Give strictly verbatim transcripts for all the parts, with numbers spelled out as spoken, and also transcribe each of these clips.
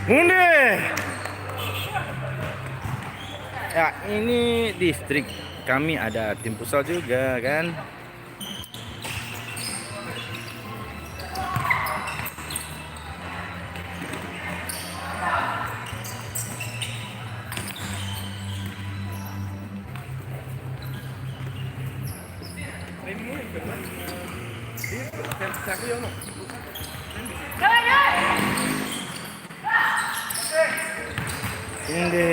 Mundur. Ya, ini distrik kami ada tim futsal juga, kan. Ini.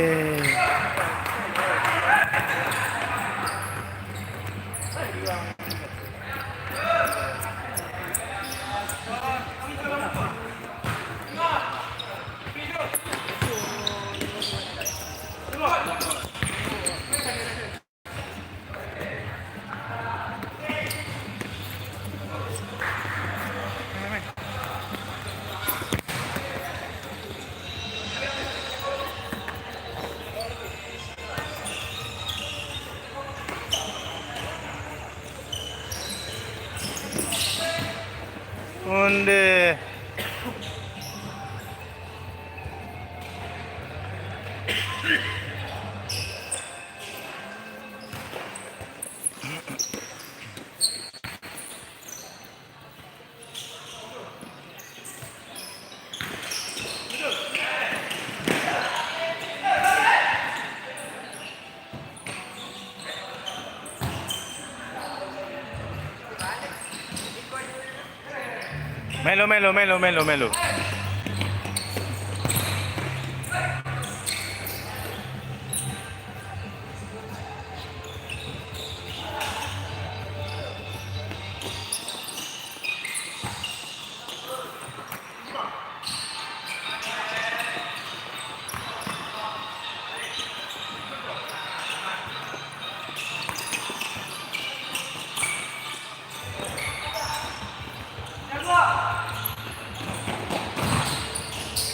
Onde. Melo, melo, melo, melo, melo.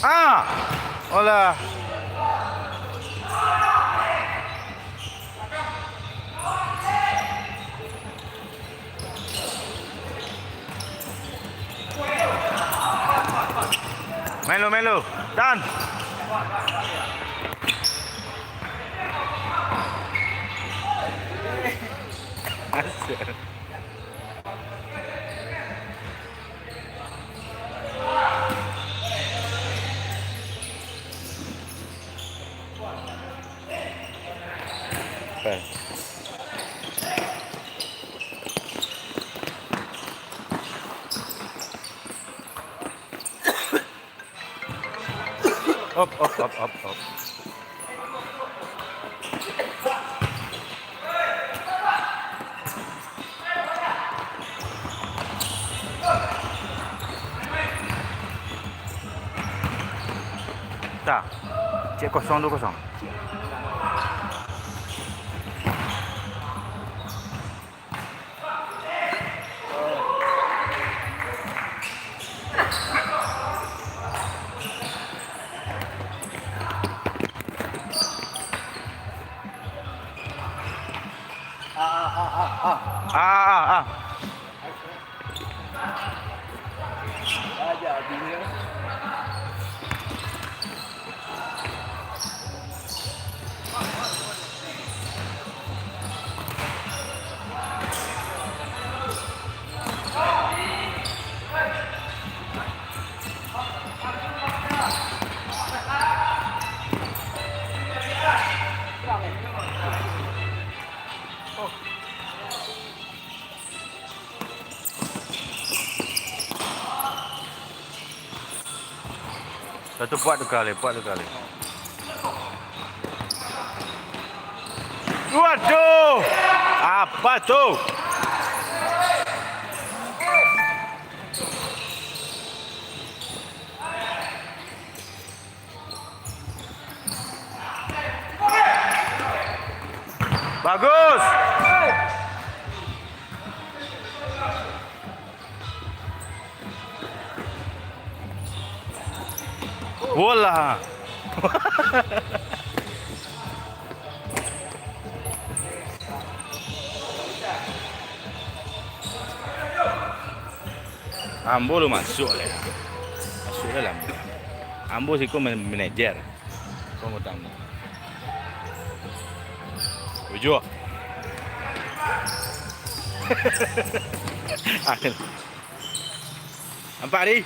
Ah, olah. Melo, melo. Dan. Asik. Op, op, op, op, op. Dah. Cek kosong tu kosong. Ah, ah, ah. Satu puak tukar leh, puak tukar leh. Waduh! Apa tu? Bagus. Bola. Ambo lo masuak lai. Masuak lai lah ambo. Ambo siko man-, manajer. Kau mau tamu. Tujuh. Angin. Nampak, Ri?